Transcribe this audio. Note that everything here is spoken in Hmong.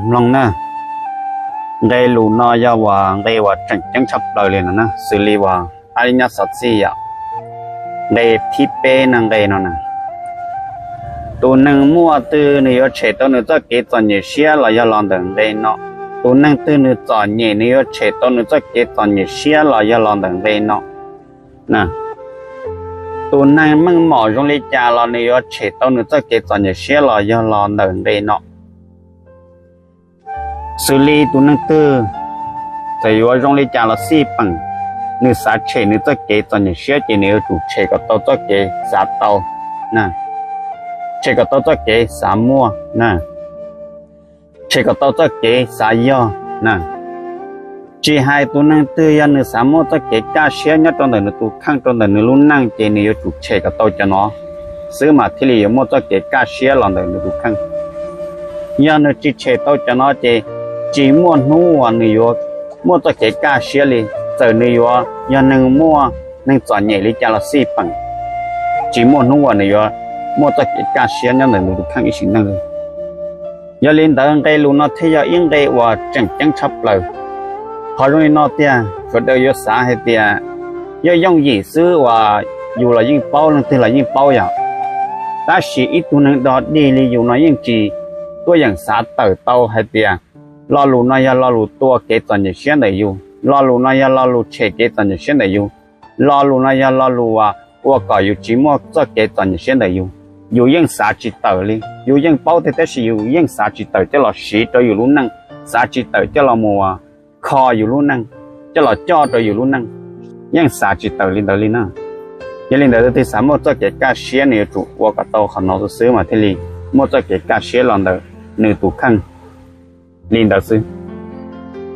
Mloog na, nqe lus no yog uas nqe uas tseem ceeb tshaj plaws li no na, xws li uas hab ib nyab xov txij yom. Nqe thib peb no, nqe no na, tus neeg muaj twg nws yuav tshem tau nws txoj kev txom nyem siab los yog los ntawm nqe no. Tus neeg twg nws txom nyem nws yuav tshem tau nws txoj kev txom nyem siab los yog los ntawm nqe no. Tus neeg meej mom zoo li cas los nws yuav tshem tau nws txoj kev txom nyem siab los yog los ntawm nqe no. Xws li tus neeg twg txawm yuav zoo li cas los xij peem, nws xav tshem nws txoj kev txom nyem siab ces nws yuav tsum tshem kom tau txoj kev xav tau, tshem kom tau txoj kev xav muaj, tshem kom tau txoj kev xav yog na. Tsis hais tus neeg twg yog nws xav muaj txoj kev kaj siab nyob rau ntawm nws tus kheej rau ntawm nws lub neej ces nws yuav tsum tshem kom tau cov no xwb mas thiaj li yuav muaj txoj kev kaj siab los ntawm nws tus kheej. Yog nws tsis tshem tau cov no ces tsis muaj hnub uas nws yuav muaj txoj kev kaj siab li. Txawm nws yuav yog neeg muaj, neeg txom nyem li cas los xij peem, tsis muaj hnub uas nws yuav muaj txoj kev kaj siab nyob ntawm nws tus kheej ib sim neej li. Yog li ntawd nqe lus no thiaj yog ib nqe uas tseem ceeb tshaj plaws. Qhov zoo li no tiag sawv daws yuav xav hais tias yog yooj yim xwb uas yus los yeej paub, leej twg los yeej paub yom. Tab sis ib tug neeg dog dig li yus no yeej tsis tuaj yeem xav tawm tau hais tias lo lus no yog lo lus tua kev txom nyem siab ntawm yus, lo lus no yog lo lus tshem kev txom nyem siab ntawm yus, lo lus no yog lo lus uas ua kom yus tsis muaj txoj kev txom nyem siab ntawm yus. Yus yeej xav tsis tawm li, yus yeej paub tiag tab sis yus yeej xav tsis tawm coj los siv rau yus lub neej, xav tsis tawm coj los mus kho yus lub neej, coj los coj rau yus lub neej, yeej xav tsis tawm li ntawd li na. Yog li ntawd tus twg xav muaj txoj kev kaj siab nws yuav tsum ua kom tau qhov no xwb mas thiaj li muaj txoj kev kaj siab los ntawm nws tus kheej li ntawd xwb.